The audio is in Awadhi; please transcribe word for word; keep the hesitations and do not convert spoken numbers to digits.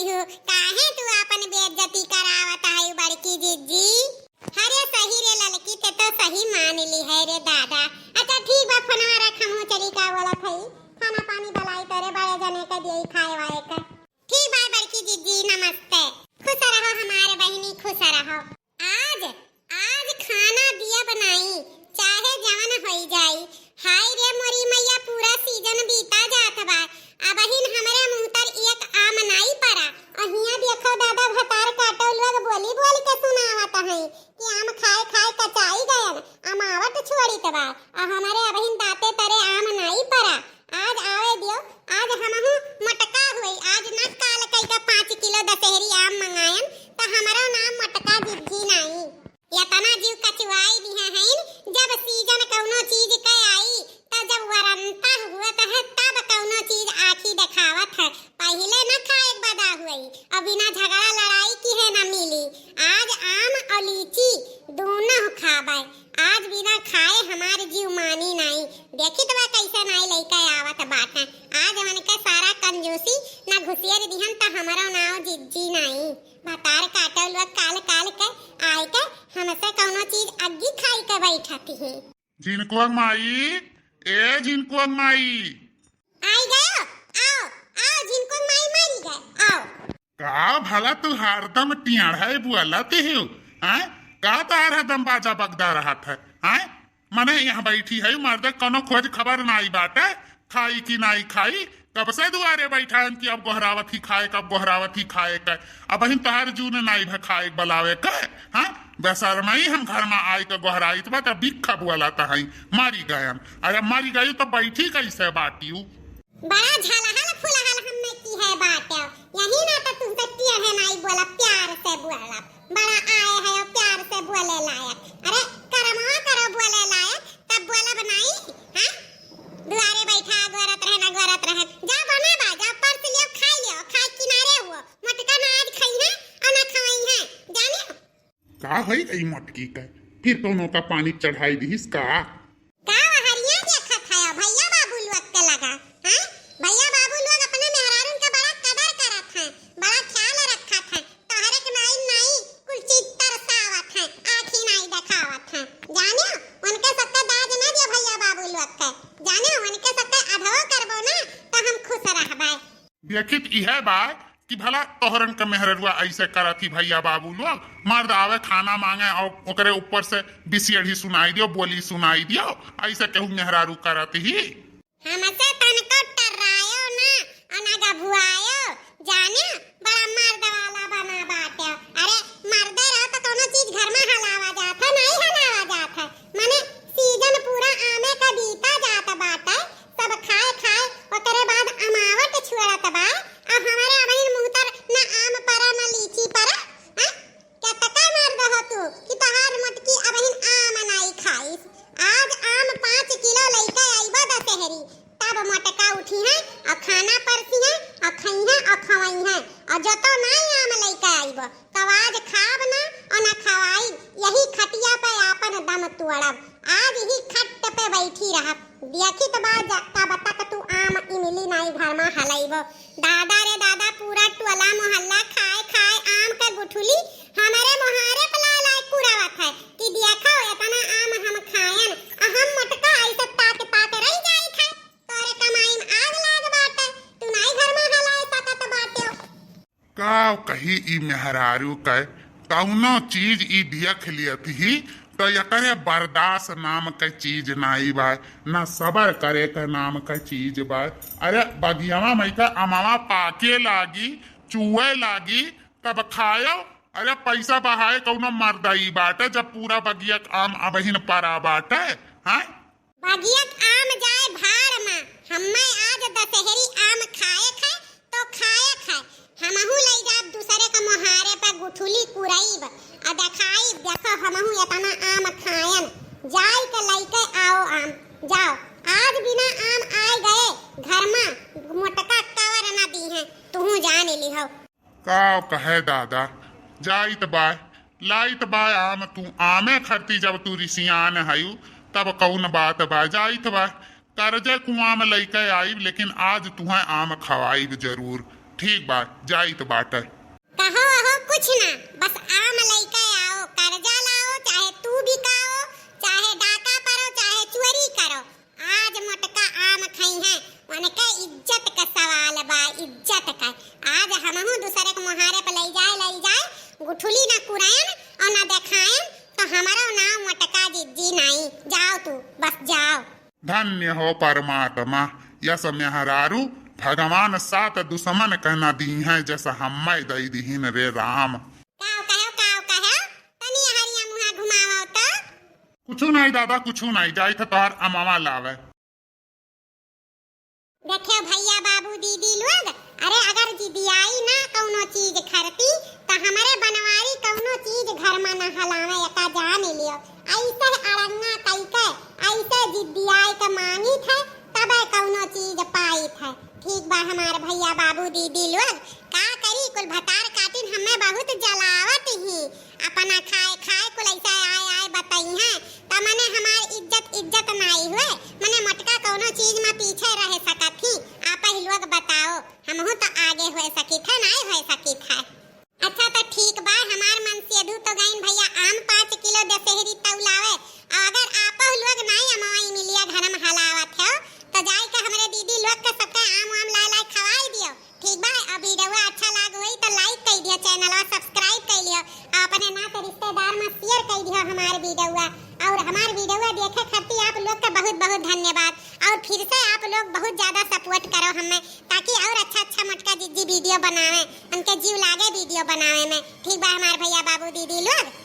काहे तू आपन बेइज्जती करावत है बड़की जिज्जी? अरे सही रे ललकी, ते तो सही मान ली है रे दादा। अच्छा ठीक बा, फोनवा रख, हमहू चली का बोलत है, खाना पानी बनाई तोरे बड़े जने के दिए खाए वाए के। ठीक बा बड़की जिज्जी, नमस्ते। खुश रहो हमारे बहिनी, खुश रहो। आज, आज खाना दिया बनाई, चाहे जवन होई जाई। हाय रे मोरी मैया, पूरा सीजन बीता जात बा, अबहिन हमरे मुँह तर एक आम नाई परा। अहिया देखो दादा, भतार काटो लोग बोली बोली के सुनावत हैं कि आम खाए खाए कचाई गयन, अमावट छोड़ित बा, आ हमरे अबहिन दाँते तरे आम नाई परा। आज आवे दियो, आज हमहू मोटका हुई, आज ना काल कई का पाँच किलो दशहरी आम मंगायन, त हमरो नाम मोटका जिज्जी नाई। यतना जीव कचुआई दिहे हईन, जब सीजन कौनो चीज के आई, त जब वरंता हुअत है, तब कौनो चीज आँखी देखावत है। पहिले न खाए के बदा हुई, और बिना झगड़ा लड़ाई की है न मिली। आज आम और लीची दोनों खाबे, आज बिना खाए हमार जीव मानी नाई। देखित बा कैसे नाई लइका आवत बाटे। आज उनके सारा कंजूसी न घुसियर दिहन त हमरो नाव जिज्जी नाई। भतार काटल लोग काल काल के आए के हमसे कौनो चीज अग्गी खाई के बैठती है। झिनकुआ माई, ए झिनकुआ माई। आई गयो, आओ, आओ, झिनकुआ माई मरी गए, आओ। का भला तू हरदम टियाढ़ाई बुअलत हिउ, हैं? का तार हरदम बाजा बगदा रहत है, हैं? मने यहाँ बैठी है, मर्दे कौनो खोज खबर नाई बाटे, खाई कि नाई खाई, कब से दुआरे बैठा है कि अब गोहरावत ही खाए, कब गोहरावत ही खाए का, अबहिन तोहार जून नाई भा खाए बलावे का, हाँ? बेशरमाई हम घर में आई के गोहराइत बा, तब बिख बुअलत है, मरी गयन। अरे मरी गई तो बैठी कैसे बाटिउ? बड़ा झलहल फुलहल हम्मे की है बाटे। यही ना तो तुमसे टियाढ़े नाई बोला, प्यार से बोला। बड़ा आए है और प्यार से बोले लायक। अरे करमवा करो बोले लायक, तब बोलब नाई, हाँ? दुआरे बैठा गोरत रहे ना गोरत रहे। जा बना बा, जा परस लियो, खाई लियो, खाए किनारे हुओ। मोटका ना आज खाई है और ना खवाई है, जानियो। का है ई मटकी के? फिर कौनो का पानी चढ़ाई दिहिस का? का वहरिया देखत है भैया बाबू लोग के लगा, हैं? भैया बाबू लोग अपने मेहरारून के बड़ा कदर करत हैं, बड़ा ख्याल रखत हैं। तोहरे के नाई नाई कुल चीज तरसावत हैं, आँखी नाई देखावत हैं। जानियो, उनके सबके दाज ना दियो भैया बाबू लोग के। जानियो, उनके सबके अधवो करबो ना तो हम खुश रहबे। देखित इहे बा कि भला तोहरन के मेहररुआ ऐसे करत ही भैया बाबू लोग, मर्द आवे खाना मांगे और ओकरे ऊपर से बिसियढ़ी सुनाई दियो, बोली सुनाई दियो, ऐसे केहू मेहरारू करत ही। हमसे तनको टर्रायो ना, और ना गभुआयो, जाने बड़ा मर्द वाला बना बाटे। अरे मर्दे रहो तो कौनो चीज घर में हलावा जात है, नहीं हलावा जात है। माने सीजन पूरा आमे का बीता जात बाटे, सब खाए खाए ओकरे बाद अमावट छुअत बा। अब हमारे अबहिन मुँह तर न आम परा न लीची परा, हैं? केतका मर्द हो तू कि तोहार मोटकी अबहिन आम नाई खाइस। आज आम पाँच किलो लइके आइबो दशहरी, तब मोटका उठी है और खाना परसी है और खई है और खवाई है। और जो तो नाई आम लइके आइबो, तब आज खाब ना और ना खवाई, यही खटिया पे आपन दम तोड़ब। आज ही खट पे बैठी रहब। देखित बा जा-, तब तक तू आम इमली नाई घर में हलैबो। दादा रे दादा, पूरा टोला मोहल्ला खाए खाए आम के गुठुली हमरे मोहारे पे लाए लाए कुरावत है कि देखो एतना आम हम खायन, आ हम मोटका ऐसे ताक ताक रह जाइत है। तोरे कमाई में आग लाग बाटे, तू नाई घर में हलाए सकत बाटे। का कही ई मेहरारू के, कौनो चीज ई देख लियत ही तो एकरे बर्दाश्त नाम के चीज नाई बा, ना सबर करे के नाम के चीज बा। अरे बगियावा में के अमवा पाके लागी, चुए लागी, तब खायो। अरे पैसा बहाए कौनो मर्दाई बाटे जब पूरा बगिया के आम अबहिन परा बाटे, हैं? बगिया के आम जाए भाड़ में, हम्मे आज दशहरी आम खाए खाए तो खाए खाए, हमहू लई जाब दूसरे के मोहारे पे गुठुली कुरईब, आ देखाईब, देखो हमहू एतना आम खायन, जाई के लइके आओ आम, जाओ। आज बिना आम आए गए घर में मोटका कवर न दी हैं, तुहू जान लिहो। का कहे दादा, जाइत बाय, लाइत बाय आम, तू आमे खरती, जब तू रिसियान हयू, तब कौन बात बा, जाइत बाय, करजे कुआम लइके आइब, लेकिन आज तुहें आम खवाइब जरूर। ठीक बा, जाइत बाटे। कहो अहो कुछ ना, बस आम लइके आओ, कर्जा लाओ, चाहे तू बिकाओ, चाहे डाका परो, चाहे चोरी करो, आज मोटका आम खइहैं। उनके इज्जत का सवाल बा, इज्जत का। आज हमहू दूसरे के मोहारे पे लइ जाए, लइ जाए, गुठुली ना कुरायन और ना देखायन, तो हमारो नाम मोटका जिज्जी नाई। जाओ तू, बस जाओ। धन्य हो परमात्मा, यस मेहरारू, भगवान सात दुश्मन के न दीहैं, जस हम्मै दइ दिहिन रे राम। काव कहो, काव कहो, तनी हरिया मुहा घुमावो तो। कुछु नाई दादा, कुछु नाई, जाइत है तोहर अमवा लावे। देखो भइया, बाबू, दीदी लोग, अरे अगर जिदियाई ना कउनो चीज खरती, त हमरे बनवारी कउनो चीज घर मा ना हलावे, एका जान लियो। अइसे अड़ंगा कइके, अइसे जिदियाई के मांगित है, तबे कउनो चीज पाइत है। ठीक बा हमार भइया, बाबू, दीदी लोग, का करी, कुल भतार काटिन हमें बहुत जलावत ही। अपना खाए खाए कुल अइसे आए आए बतइहैं, त मने हमार इज्जत इज्जत नाई हुए, मने मोटका कउनो चीज मा पीछे रह सकत ही। आप ही लोग बताओ, हमहू तो आगे होइ सकित है, नाई होइ सकित है। अच्छा तो ठीक बा, हमार मन सेधु तो गइन भइया आम पाँच किलो दशहरी तौलावे, अगर आप लोग नाई अमवा इमलिया घर मा हलावत हो, तो जाइके हमरे दीदी लोग के सबके आम वाम लाए लाए खवाई दियो। ठीक बा, अब वीडियो अच्छा लाग होई तो like कइ दियो, चैनलवा subscribe कइ लियो, और अपने नाते रिश्तेदार मा share कइ दियो हमार वीडियो। और हमार वीडियो देखे खातिर आप लोग का बहुत बहुत धन्यवाद। और फिर से आप लोग बहुत ज्यादा support करो हमें, ताकि और अच्छा अच्छा मोटका जिज्जी वीडियो बनावे, उनके जीव लागे वीडियो बनावे में। ठीक बा हमार भइया, बाबू, दीदी लोग।